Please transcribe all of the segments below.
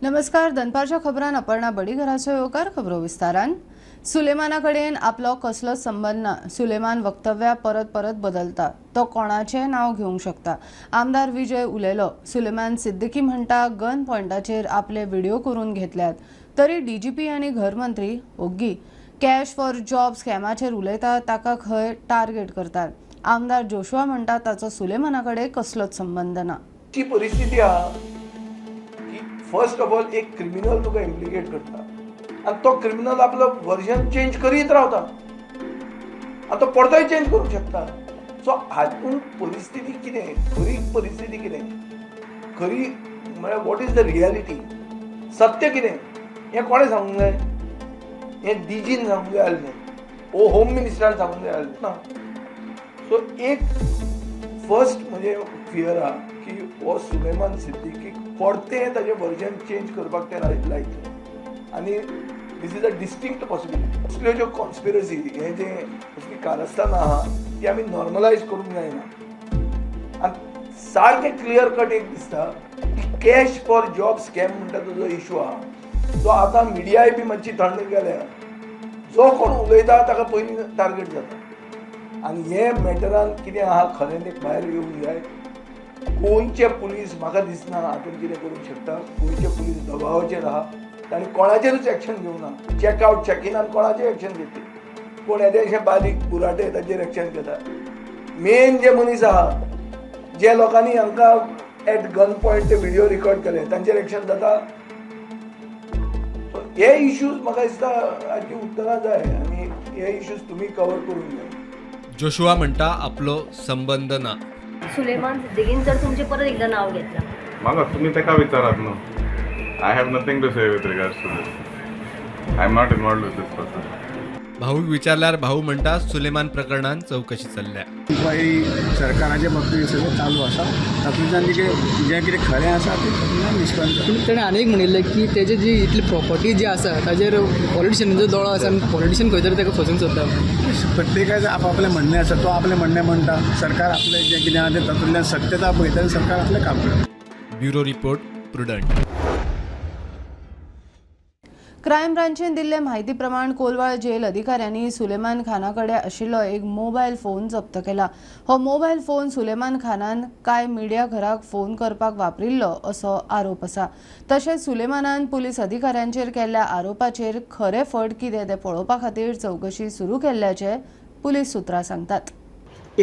नमस्कार, दनपारच्या खबरान अपर्णा बडीघराचो येवकार. खबरो विस्तारान. सुलेमाना कडेन आपलो कसलोच संबंद ना. सुलेमान वक्तव्या परत परत बदलता, तो कोणाचें नांव घेवंक शकता. आमदार विजय उलयलो. सुलेमान सिद्दीकी म्हणटा गन पॉयंटाचेर आपले व्हिडिओ करून घेतल्यात, तरी डीजीपी आनी घरमंत्री ओग्गी. कॅश फॉर जॉब स्कॅमाचेर उलयता ताका खंय टार्गेट करतात. आमदार जोशुआ म्हणटा ताचो सुलेमाना कडेन कसलोच संबंद ना. ती परिस्थिती आहा की फर्स्ट ऑफ ऑल एक क्रिमिनल तुका इम्प्लिकेट करता आनी तो क्रिमिनल आपलो वर्जन चेंज करीत रावता आनी तो परतोय चेंज करूंक शकता. सो हातून परिस्थिती कितें, खरी परिस्थिती कितें, खरी म्हळ्यार what is the reality, सत्य कितें हें कोणें सांगूंक जाय? हें डीजीन सांगूंक जाय आसलें ओ होम मिनिस्टरान सांगूंक जाय आसलें ना. सो एक फर्स्ट म्हणजे फियर आहा की हो सुलेमान सिद्दीकीक परतें ताजें वर्जन चेंज करपाक ते लायतले आनी this is a distinct possibility. असल्यो ज्यो कॉन्स्पिरसी हे जे असली कारस्थानां आहा ती आमी नॉर्मलायज करूंक जायना. आनी सारकें क्लियर कट एक दिसता की कॅश फॉर जॉब स्कॅम म्हणटा तो जो इशू आहा तो आतां मिडियाय बी मातशी थंड गेल्या. जो कोण उलयता ताका पयलीं टार्गेट जाता आनी हे मॅटरान कितें आहा खरें तें भायर येवंक जाय. गोंयचे पुलीस म्हाका दिसना हातून कितें करूंक शकता. गोंयचे पुलीस दबावाचेर आहा, तांणी कोणाचेरूच एक्शन घेवना. चॅकआवट चॅकिनान कोणाचेर एक्शन घेतली, पूण येदेशे बारीक बुराटे ताचेर एक्शन घेता. मेन जे मनीस आहा जे लोकांनी हांकां एट गन पॉयंट ते व्हिडिओ रिकॉर्ड केले तांचेर एक्शन जाता. सो हे इश्यूज म्हाका दिसता हाची उत्तरां जाय आनी हे इश्यूज तुमी कवर करूंक जाय. जोशुआ म्हणटा आपलो संबंद ना. सुलेमान सिद्दीकीन जर तुमचें परत एकदां नांव घेतलां. म्हाका तुमी ताका विचारात न्हू. I have nothing to say with regards to this. I am not involved with this person. भाऊक विचारल्यार भाऊ म्हणटा सुलेमान प्रकरणान चवकशी चल्ल्या. इन्क्वायरी सरकाराच्या बाबतीत सगळें चालू आसा. तातूंतल्यान कितें जें कितें खरें आसा तें तातूंतल्यान निश्पन्न जाता. पूण तेणें आनी एक म्हणिल्लें की तेजे जी इतली प्रॉपर्टी जी आसा ताजेर पॉलिटिशनाचो दोळो आसा आनी पॉलिटिशन खंय तरी ताका फसोवंक सोदता. प्रत्येकाचें आपआपलें म्हणणें आसा. तो आपलें म्हणणें म्हणटा, सरकार आपलें जें कितें आहा तें तातूंतल्यान सत्यता पळयता आनी सरकार आपलें काम करता. Bureau report, prudent. Crime ब्रांचीन दिल्ले म्हायती प्रमाण कोलवाळ जेल अधिकाऱ्यांनी सुलेमान खाना कडेन आशिल्लो एक मोबायल फोन जप्त केला. हो मोबायल फोन सुलेमान खानान कांय मिडिया घराक फोन करपाक वापरिल्लो असो आरोप आसा. तशेंच सुलेमानान पुलीस अधिकाऱ्यांचेर केल्ल्या आरोपाचेर खरें फट कितें तें पळोवपा खातीर चवकशी सुरू केल्ल्याचें पुलीस सुत्रां सांगतात.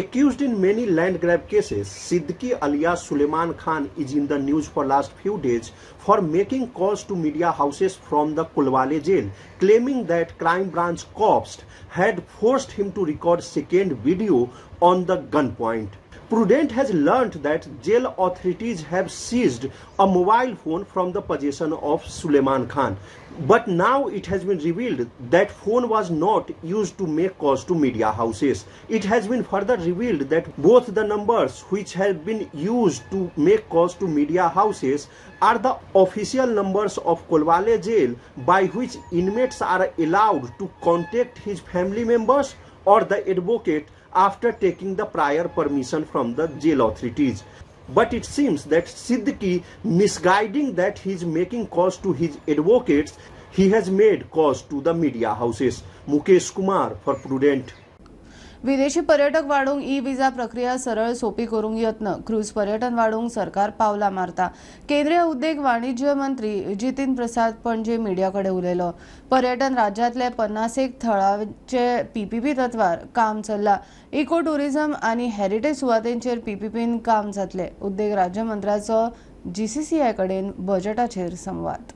Accused in many land grab cases, Siddiqui alias Suleiman Khan is in the news for last few days for making calls to media houses from the Colvale jail, claiming that crime branch cops had forced him to record second video on the gunpoint. Prudent has learnt that jail authorities have seized a mobile phone from the possession of Suleiman Khan. But now it has been revealed that phone was not used to make calls to media houses. It has been further revealed that both the numbers which have been used to make calls to media houses are the official numbers of Colvale jail by which inmates are allowed to contact his family members or the advocate after taking the prior permission from the jail authorities. But it seems that Siddiqui, misguiding that he is making calls to his advocates, he has made calls to the media houses. Mukesh Kumar for Prudent. विदेशी पर्यटक वाडोवंक E visa प्रक्रिया सरळ सोपी करूंक यत्न. Cruise पर्यटन वाडोवंक सरकार पावलां मारता. केंद्रीय उद्देग वाणिज्य मंत्री जितीन प्रसाद पणजे मिडिया कडेन उलयलो. पर्यटन राज्यांतले 51 थळांचे पीपीपी तत्वार काम चल्लां. इको टुरिझम आनी हेरिटेज सुवातेंचेर पीपीपीन काम जातलें. उद्देग राज्यमंत्र्याचो जीसीसीआय कडेन बजेटाचेर संवाद.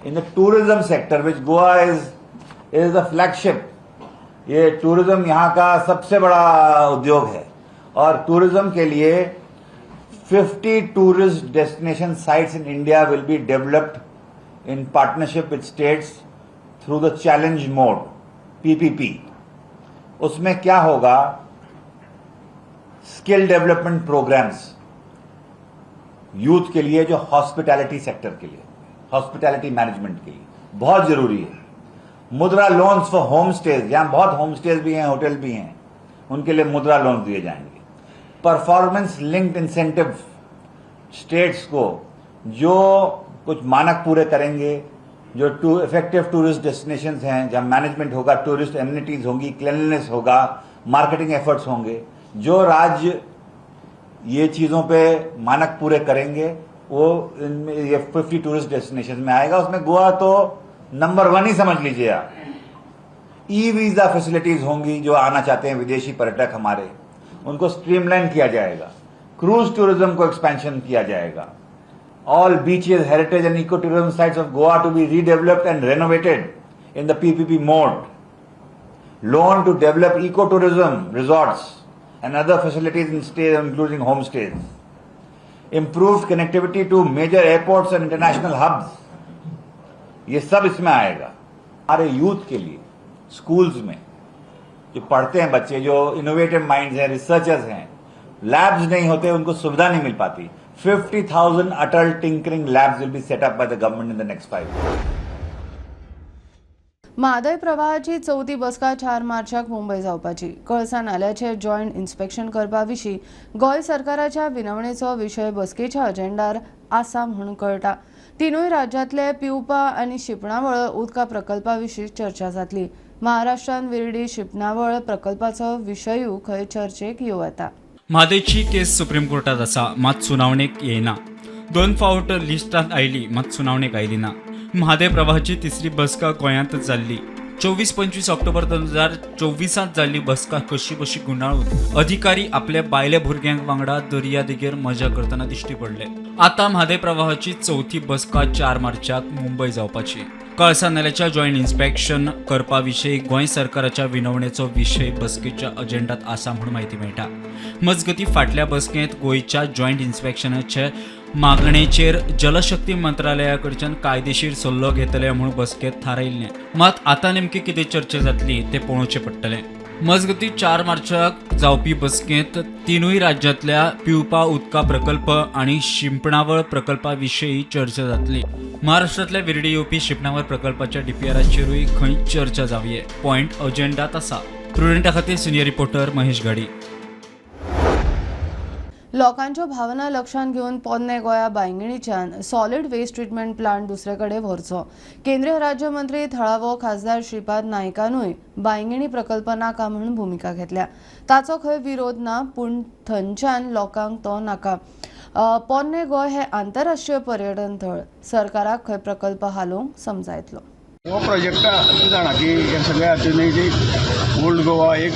In the tourism sector, which Goa is the flagship. ये टूरिज्म यहाँ का सबसे बड़ा उद्योग है और टूरिज्म के लिए 50 tourist destination sites in India will be developed in partnership with states through the challenge mode, PPP. उसमें क्या होगा? स्किल डेवलपमेंट प्रोग्राम्स यूथ के लिए, जो हॉस्पिटैलिटी सेक्टर के लिए, हॉस्पिटैलिटी मैनेजमेंट के लिए बहुत जरूरी है. मुद्रा लोन्स फॉर होम स्टेज, यहां बहुत होम स्टेज भी हैं, होटल भी हैं, उनके लिए मुद्रा लोन दिए जाएंगे. परफॉर्मेंस लिंक्ड इंसेंटिव स्टेट्स को, जो कुछ मानक पूरे करेंगे, जो टू इफेक्टिव टूरिस्ट डेस्टिनेशंस हैं, जहां मैनेजमेंट होगा, टूरिस्ट एमिनिटीज होंगी, क्लीनलीनेस होगा, मार्केटिंग एफर्ट्स होंगे। जो राज्य ये चीज़ों पे मानक पूरे करेंगे वो इनमें ये 50 टूरिस्ट डेस्टिनेशन में आएगा। उसमें गोवा तो नंबर 1 ही समझ लीजिए आप। ई वीज़ा फैसिलिटीज होंगी, जो आना चाहते हैं विदेशी पर्यटक हमारे, उनको स्ट्रीमलाइन किया जाएगा। क्रूज टूरिज्म को एक्सपेंशन किया जाएगा। All beaches, heritage and eco tourism sites of Goa to be redeveloped and renovated in the PPP mode. Loan to develop eco tourism resorts and other facilities in stays including home stays. Improved connectivity to major airports and international hubs, ये सब इसमें आएगा। हमारे youth के लिए schools में जो पढ़ते हैं बच्चे, जो इनोवेटिव माइंड्स हैं, रिसर्चर्स हैं, लैब्स नहीं होते, उनको सुविधा नहीं मिल पाती। 50,000 Atal tinkering labs will be set up by the government in the next 5 years. Mhadei प्रवाहाची चवथी बसका 4 मार्चाक मुंबय जावपाची। कळसा नाल्याचे जॉयंट इन्स्पेक्शन करपा विशीं गोंय सरकाराच्या विनवणेचो विशय बसकेच्या अजेंडार आसा म्हूण कळटा। तिनूय राज्यांतले पिवपा आनी शिंपणावळ उदका प्रकल्पा विशीं चर्चा जातली। महाराष्ट्रान विर्डी शिंपणावळ प्रकल्पाचो विशयूय खंय चर्चेक येवं येता। म्हादयची केस सुप्रीम कोर्टात आसा, मात सुनावणेक येयना। 2 फावट लिस्टांत आयली, मात सुनावणेक आयली ना। म्हादय प्रवाहाची तिसरी बसका गोंयांत जाल्ली। 24-25 ऑक्टोबर 2024 जाल्ली बसका कशी बशी गुंडाळून अधिकारी आपल्या बायले भुरग्यांक वांगडा दर्या देगेर मजा करतना दिश्टी पडले। आतां म्हादय प्रवाहाची चवथी बसका 4 मार्चाक मुंबय जावपाची। कळसा नाल्याच्या जॉयंट इन्स्पेक्शन करपा विशीं गोंय सरकाराच्या विनवणेचो विशय बसकेच्या अजेंडात आसा म्हूण म्हायती मेळटा। मजगती फाटल्या बसकेंत गोंयच्या जॉयंट इन्स्पेक्शनाचे मागणेचेर जलशक्ती मंत्रालया कडच्यान कायदेशीर सल्लो घेतले म्हूण बसकेंत थारायिल्लें, मात आतां नेमकी कितें चर्चा जातली तें पळोवचें पडटलें। मजगती 4 मार्चाक जावपी बसकेंत तिनूय राज्यांतल्या पिवपा उदका प्रकल्प आनी शिंपणावळ प्रकल्पा विशीं चर्चा जातली। महाराष्ट्रांतल्या विर्डी येवपी शिंपणावळ प्रकल्पाच्या डीपीआराचेरूय खंय चर्चा जावये, पॉयंट अजेंडात आसा। प्रुडंटा खातीर सिनियर रिपोर्टर महेश घाडी। लोकांच्यो भावना लक्षांत घेवन पोन्ने गोंया बांयगिणीच्यान सॉलिड वेस्ट ट्रिटमेंट प्लांट दुसरे कडेन व्हरचो। केंद्रीय राज्यमंत्री थळावो खासदार श्रीपाद नायकानूय बांयगिणी प्रकल्प नाका म्हूण भुमिका घेतल्या। ताचो खंय विरोध ना, पूण थंयच्यान लोकांक तो नाका। पोन्ने गोंय हे आंतरराष्ट्रीय पर्यटन थळ, सरकाराक खंय प्रकल्प हालोवंक समजायतलो। हो प्रोजेक्ट तूं जाणा की हे सगळ्या हातून जी ओल्ड गोवा एक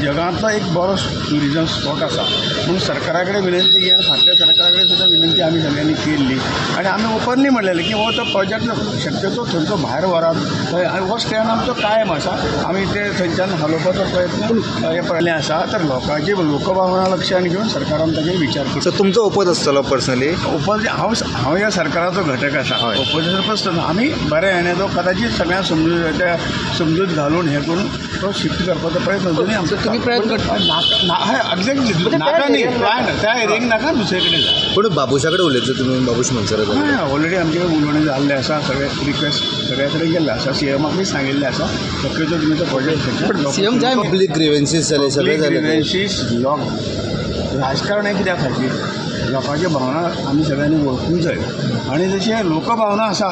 जगांतलो एक बरो ट्युरिजम स्पॉट आसा म्हणून सरकारा कडेन विनंती ही आनी फाटल्या सरकारा कडेन सुद्दां विनंती आमी सगळ्यांनी केल्ली आनी आमी ओपनली म्हणलेलें की हो तो प्रोजेक्ट शक्यतो थंयचो भायर व्हरात थंय, आनी हो स्टँड आमचो कायम आसा, आमी ते थंयच्यान हालोवपाचो प्रयत्न हे पळयलें आसा। तर लोकांची लोकभावना लक्षांत घेवन सरकारान ताजेर विचार करचो। तुमचो ओपोज आसतलो पर्सनली? ओपोज हांव ह्या सरकाराचो घटक आसा, ओपोजिशन पर्सन आमी बरें हें तो कदाचित सगळ्यांक समजूत घालून हें करून तो शिफ्ट करपाचो प्रयत्न अजुनूय आमचो तुमी प्रयत्न करता? हय, एक्झॅक्टली नाका न्ही, प्लान त्या एरियेक नाका, दुसरे कडेन जाय। पूण बाबूशा कडेन उलयतले तुमी, बाबूश मनसर? हय, ऑलरेडी आमचे कडेन उलोवणें जाल्लें आसा, सगळे रिक्वेस्ट सगळ्या कडेन गेल्लें आसा, सीएमाकूय सांगिल्लें आसा शक्यतो तुमी तो प्रोजेक्ट सीएम जाय। पब्लीक ग्रिवेन्सीस जाले, सगळें जालें। ग्रिवेन्सीस लोक राजकारण हें कित्या खातीर, लोकांच्यो भावना आमी सगळ्यांनी वळखूंक जाय आनी जशें लोकभावना आसा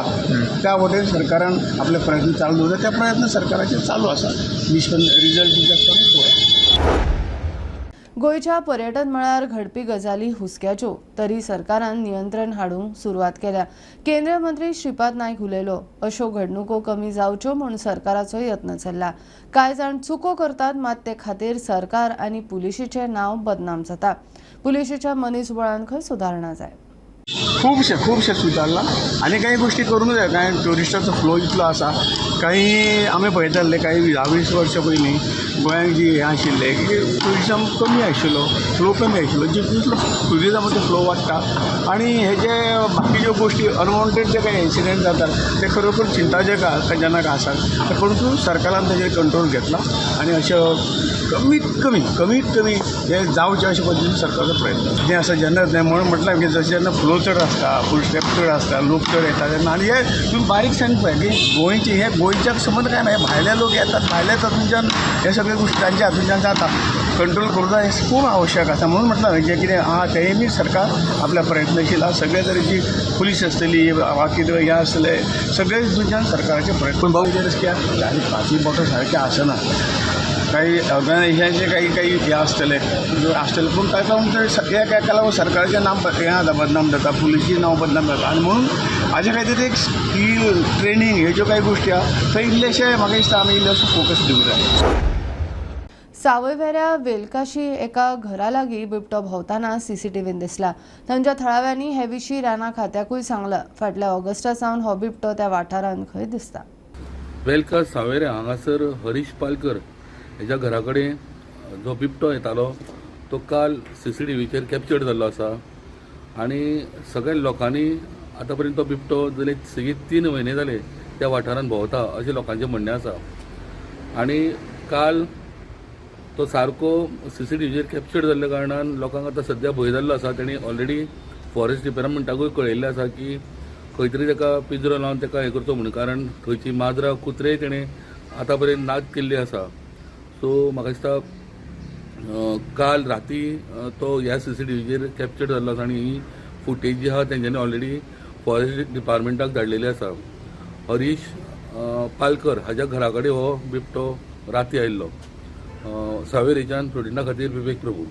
त्या वटेन सरकारान आपले प्रयत्न चालू दवरले, ते प्रयत्न सरकाराचे चालू आसा, रिजल्ट दिवचे पळोवया। गोंयच्या पर्यटन मळार घडपी गजाली हुस्क्याच्यो, तरी सरकारान नियंत्रण हाडूंक सुरवात केल्या। केंद्रीय मंत्री श्रीपाद नायक उलयलो, अश्यो घडणुको कमी जावच्यो म्हूण सरकाराचो यत्न चल्ला। कांय जाण चुको करतात, मात ते खातीर सरकार आनी पुलिशेचें नांव बदनाम जाता। पुलिशेच्या मनीसबळान खंय सुदारणा जाय। खुबशें खुबशें सुदारलां आनी कांय गोश्टी करूंक जाय। कांय ट्युरिस्टाचो फ्लो इतलो आसा, कांय आमी पळयताले कांय 10-20 वर्सां पयलीं गोंयांत जी हें आशिल्लें की ट्युरिजम कमी आशिल्लो, फ्लो कमी आशिल्लो, जितलो ट्युरिजमाचो फ्लो वाडटा आनी हे जे बाकीच्यो गोश्टी अनवॉन्टेड जे कांय इन्सिडंट जातात ते खरोखर चिंताजनक आसात, परंतु सरकारान ताजेर कंट्रोल घेतला आनी अशें कमीत कमी कमीत कमी हे जावचें अशें पद्दतीन सरकाराचो प्रयत्न जें आसा। जेन्ना म्हणून म्हटलें की जशें जेन्ना फ्लो चड आसता, फूल स्टेप चड आसता, लोक चड येता तेन्ना आनी हे तुमी बारीकसाणेन पळय की गोंयची हे गोंयच्याक संबंद कांय ना, हे भायले लोक येतात, भायले तातूंच्यान हे सगळे गोश्टी तांच्या हातूंच्यान जाता। कंट्रोल करूंक जाय हें खूब आवश्यक आसा. म्हणून म्हटलां जें कितें आहा तेंय बी सरकार आपल्या प्रयत्नशील आसा. सगळे तरेची पुलीस आसतली, बाकी हें आसतले, सगळे हितूंतल्यान सरकाराचे प्रयत्न. पूण भाऊ कित्याक आनी पांचूय बोटां सारकें आसना, काही ऑर्गनायझेशनाचे काही काही हे आसतले आसतले, पूण ताका लागून ते एका लागून सरकाराचें नाम हें जाता, बदनाम जाता, पुलिशीचें नांव बदनाम जाता. आनी म्हणून हाजे खातीर एक स्कील ट्रेनींग ह्यो ज्यो कांय गोश्टी आहा थंय इल्लेशें म्हाका दिसता आमी इल्लेसो फोकस दिवंक जाय. सावयवेऱ्या वेलकाशी एका घरा लागीं बिबटो भोंवतना सीसीटीव्हीन दिसला. तांच्या थळाव्यांनी हे विशीं रानां खात्याकूय सांगलां. फाटल्या ऑगस्टा सावन हो बिबटो त्या वाठारांत खंय दिसता. वेलका सावयवेऱ्या हांगासर हरीश पालकर हेज्या घरा कडेन जो बिबटो येतालो तो काल सीसीटीव्हीचेर कॅप्चर्ड जाल्लो आसा आनी सगळ्या लोकांनी आतां पर्यंत तो बिबटो जाले सेगीत 3 म्हयने जाले त्या वाठारांत भोंवता अशें लोकांचें म्हणणें आसा. आनी काल तो सारको सीसीटीव्हीचेर कॅप्चर्ड जाल्ल्या कारणान लोकांक आतां सद्या भंय जाल्लो आसा. तेणी ऑलरेडी फॉरेस्ट डिपार्टमेंटाकूय कळयल्लें आसा की खंय तरी ताका पिंजरो लावन ताका हें करचो म्हणून, कारण थंयची माजरां कुत्रेय तेणें आतां पर्यंत नाच केल्ली आसा. सो म्हाका दिसता काल राती तो ह्या सीसीटीव्हीचेर कॅप्चर्ड जाल्लो आसा आनी ही फुटेज जी आहा तेंच्यांनी ऑलरेडी फॉरेस्ट डिपार्टमेंटाक धाडलेली आसा. हरीश पालकर हाज्या घरा कडेन हो बिबटो राती आयिल्लो. सावयवेरेच्यान प्रोडिना खातीर विवेक प्रभू.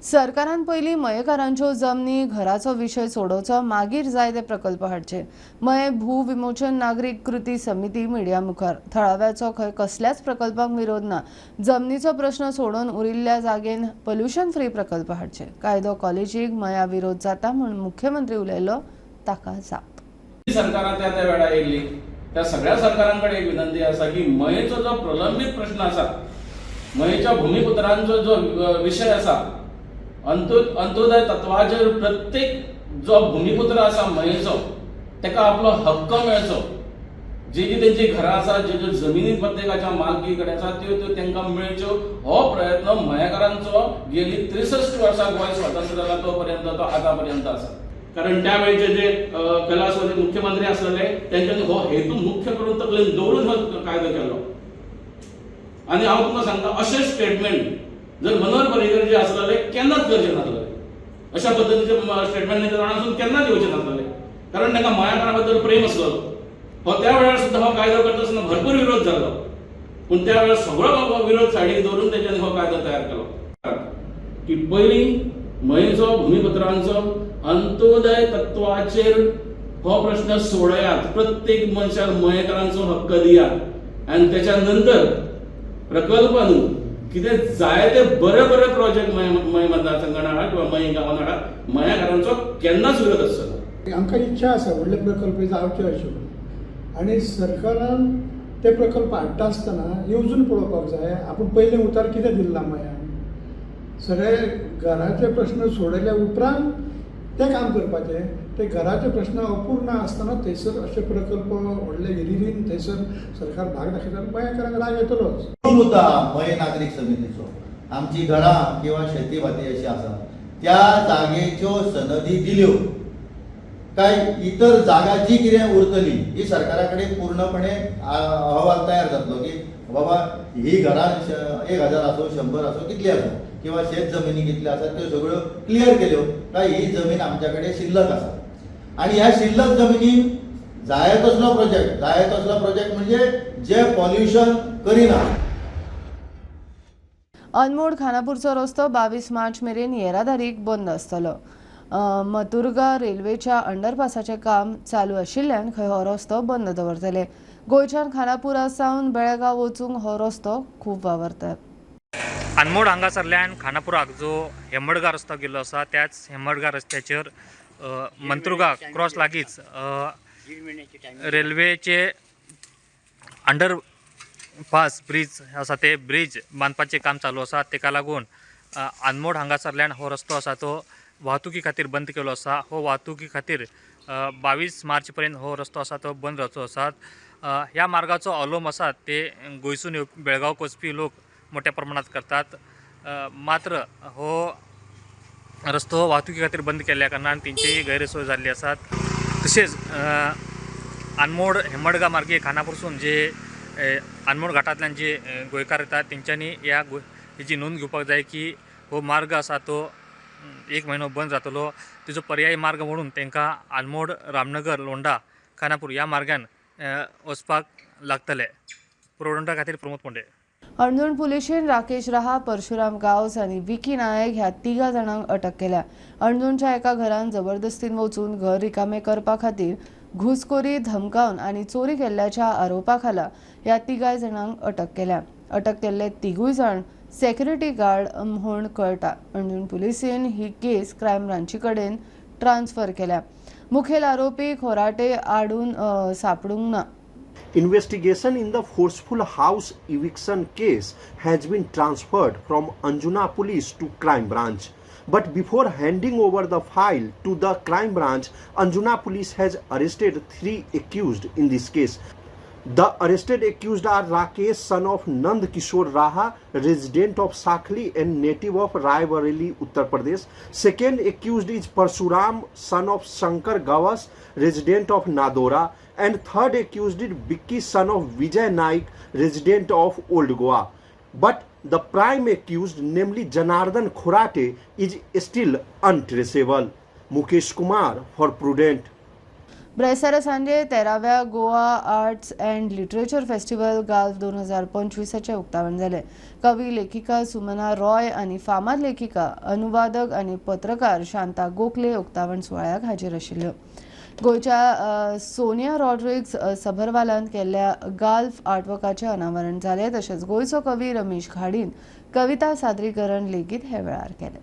सरकारान पयलीं मयेकारांच्यो जमनी घराचो विशय सोडोवचो, मागीर जाय ते प्रकल्प हाडचे. मये भू विमोचन नागरीक कृती समिती मिडिया मुखार. थळाव्याचो खंय कसल्याच प्रकल्पाक विरोध ना. जमनीचो प्रश्न सोडोवन उरिल्ल्या जागेन पोल्युशन फ्री प्रकल्प हाडचे. कायदो कॉलेजीक मया विरोध जाता म्हूण मुख्यमंत्री उलयलो ताका जाप. सरकारां त्या त्या वेळार येयल्ली त्या सगळ्या सरकारांकडे एक विनंती आसा की मयेचो जो प्रलंबीत प्रश्न आसा, मयेच्या भूमिपुत्रांचो जो विशय आसा, अंत्योदय तत्वाचेर प्रत्येक जो भूमिपुत्र आसा मयेचो ताका आपलो हक्क मेळचो. जी जी तेंची घरां आसा, ज्यो ज्यो जमिनी प्रत्येकाच्या मालकी कडेन आसा त्यो त्यो तांकां मेळच्यो, हो प्रयत्न मयेकारांचो गेली 63 वर्सां गोंय स्वतंत्र जाला तो पर्यंत तो आतां पर्यंत आसा. कारण त्या वेळचे जे कैलासवासी मुख्यमंत्री आसलेले तेंच्यांनी हो हेतू मुख्य करून तकलेन दवरून हो कायदो केलो. आनी हांव तुमकां सांगता, अशें स्टेटमेंट जर मनोहर पर्रीकर जे आसलेले केन्नाच करचे नासलेले, अशा पद्दतीचे स्टेटमेंट तांच्या तोंडासून केन्नाच येवचें नासलेले, कारण तांकां मयाकारा बद्दल प्रेम आसलेलो. हो त्या वेळार सुद्दां हो कायदो करता आसतना भरपूर विरोध जाल्लो, पूण त्या वेळार सगळो विरोध सायडीक दवरून तेंच्यांनी हो कायदो तयार केलो की पयलीं मयेचो भूमिपुत्रांचो अंत्योदय तत्वाचेर हो प्रश्न सोडयात, प्रत्येक मनशाक मयेकारांचो हक्क दियात आनी त्याच्या नंतर प्रकल्प न्हू कितें जाय ते बरे बरे प्रोजेक्ट मये मतदारसंघान हाडा किंवा मये गांवान हाडा, मयेकारांचो केन्नाच विरोध आसचो. आमकां इच्छा आसा व्हडले प्रकल्प जावचे अशें म्हणून, आनी सरकारान ते प्रकल्प हाडटा आसतना येवजून पळोवपाक जाय. आपूण पयलें उतार कितें दिल्लां मयान, सगळे घराचे प्रश्न सोडयल्या उपरांत तें काम करपाचें. ते घराचे प्रश्न अपूर्ण आसतना थंयसर अशे प्रकल्प व्हडले हिरिरीन थंयसर सरकार भाग दाखयता, मयेकारांक राग येतलोच. मुद्दो आहा मये नागरीक समितीचो, आमची घरां किंवा शेती भाती अशी आसा त्या जागेच्यो सनदी दिल्यो काय इतर जागा जी कितें उरतली ही सरकारा कडेन पूर्णपणे अहवाल तयार जातलो की बाबा ही घरां 1000 आसूं 100 आसूं कितली आसूं किंवा शेत जमिनी कितल्यो आसा त्यो सगळ्यो क्लियर केल्यो काय ही जमीन आमच्या कडेन शिल्लक आसा आनी ह्या शिल्लक जमिनीन जाय तसलो प्रोजेक्ट, जाय तसलो प्रोजेक्ट म्हणजे जे पॉल्युशन करिना. अनमोड खानापूरचो रस्तो 22 मार्च मेरेन येरादारीक बंद आसतलो. मतुर्गा रेल्वेच्या अंडरपासाचें काम चालू आशिल्ल्यान खंय हो रस्तो बंद दवरतले. गोंयच्यान खानापुरा सावन बेळगांव वचूंक हो रस्तो खूब वावरतात. अनमोड हांगासरल्यान खानापुराक जो हेमडगा रस्तो गेल्लो आसा त्याच हेमडगा रस्त्याचेर मंत्रुगा क्रॉस लागींच रेल्वेचे अंडर पास ब्रीज आसा ते ब्रीज बांदपाचें काम चालू आसा. तेका लागून अनमोड हांगासरल्यान हो रस्तो आसा तो वाहतुकी खातीर बंद केलो आसा. हो वाहतुकी खातीर 22 मार्च पर्यंत हो रस्तो आसा तो बंद रावचो आसा. ह्या मार्गाचो अवलंब आसा ते गोंयसून बेळगांव वचपी लोक मोठ्या प्रमाणात करतात. मात्र हो रस्तो वाहतुकी खातीर बंद केल्ल्या कारणान तेंची गैरसोय जाल्ली आसात. तशेंच अनमोड हेमडगा मार्गे खानापूरसून जे अनमोड घाटांतल्यान जे गोंयकार येतात तेंच्यांनी ह्या हेजी नोंद घेवपाक जाय की हो मार्ग आसा तो एक म्हयनो बंद जातलो. तिजो पर्यायी मार्ग म्हणून तांकां आलमोड, रामनगर, लोंडा, खानापूर ह्या मार्गान वचपाक लागतले. प्रुडंटा खातीर प्रमोद पोंडे. अंजुण पुलिशेन राकेश रहा, परशुराम गांवस आनी विकी नायक ह्या तिगा जाणांक अटक केल्या. अंजुणच्या एका घरान जबरदस्तीन वचून घर रिकामे करपा खातीर घुसखोरी, धमकावन आनी चोरी केल्ल्याच्या आरोपा खाला ह्या तिगाय जाणांक अटक केल्या. अटक केल्ले तिगूय जाण सेक्युरिटी गार्ड म्हूण कळटा. अंजुण पुलिसेन ही केस क्रायम ब्रांची कडेन ट्रान्सफर केल्या. मुखेल आरोपी खोराटे आडून सापडूंक ना. Investigation in the forceful house eviction case has been transferred from Anjuna Police to Crime Branch. But before handing over the file to the Crime Branch, Anjuna Police has arrested 3 accused in this case. The arrested accused are Rakesh, son of Nand Kishore Raha, resident of Sakhli and native of Raebareli, Uttar Pradesh. Second accused is Parshuram, son of Shankar Gawas, resident of Nadora. And third accused is Vicky, son of Vijay Naik, resident of Old Goa. But the prime accused, namely Janardhan Khorate, is still untraceable. Mukesh Kumar for Prudent. ब्रेस्तारा सांजे 13व्या Goa arts and literature festival GALF 2025 उक्तावण जालें. कवी लेखिका सुमना रॉय आनी फामाद लेखिका, अनुवादक आनी पत्रकार शांता गोखले उक्तावण सुवाळ्याक हाजीर आशिल्ल्यो. गोंयच्या सोनिया रॉड्रिग्स सभरवालान केल्ल्या गाल्फ आर्टवर्काचें अनावरण जालें. तशेंच गोंयचो कवी रमेश घाडीन कविता सादरीकरण लेगीत हे वेळार केलें.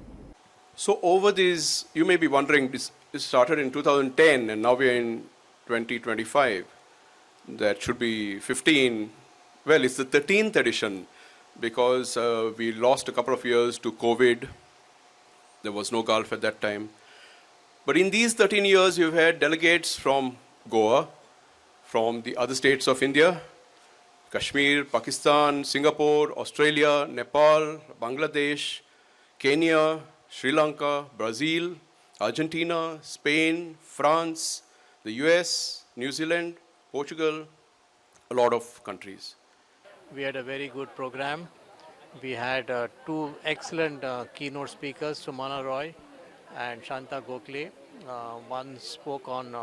So over these, you may be wondering, this started in 2010 and now we are in 2025. That should be 15. Well, it's the 13th edition because we lost a couple of years to COVID. There was no GALF at that time. But in these 13 years, we've had delegates from Goa, from the other states of India, Kashmir, Pakistan, Singapore, Australia, Nepal, Bangladesh, Kenya, Sri Lanka, Brazil, Argentina, Spain, France, the US, New Zealand, Portugal, a lot of countries. We had a very good program. We had 2 excellent keynote speakers, Sumana Roy and Shanta Gokhale. One spoke on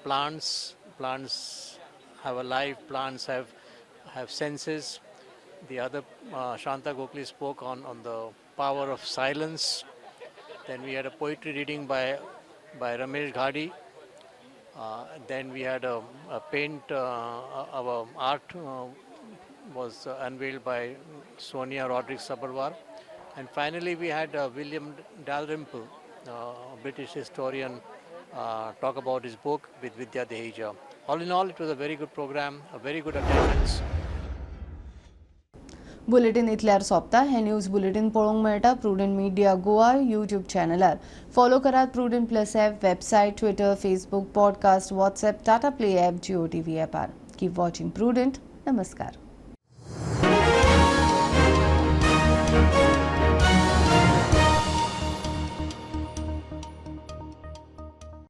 plants. Plants have a life. Plants have senses. The other, Shanta Gokhale, spoke on the power of silence. Then we had a poetry reading by Ramesh Ghadi. Then we had a paint, our art was unveiled by Sonia Rodrigues Sabarwar. And finally we had William Dalrymple, a British historian, talk about his book with Vidya Dehija. All in all, it was a very good program, a very good attendance. Bulletin इतल्यार सोंपता. हे news bulletin पळोवंक मेळटा prudent media Goa YouTube चॅनलार. Follow करात Prudent plus app, website, Twitter, Facebook, podcast, WhatsApp, Tata Play app, Jio TV ॲपार. Keep watching prudent. नमस्कार.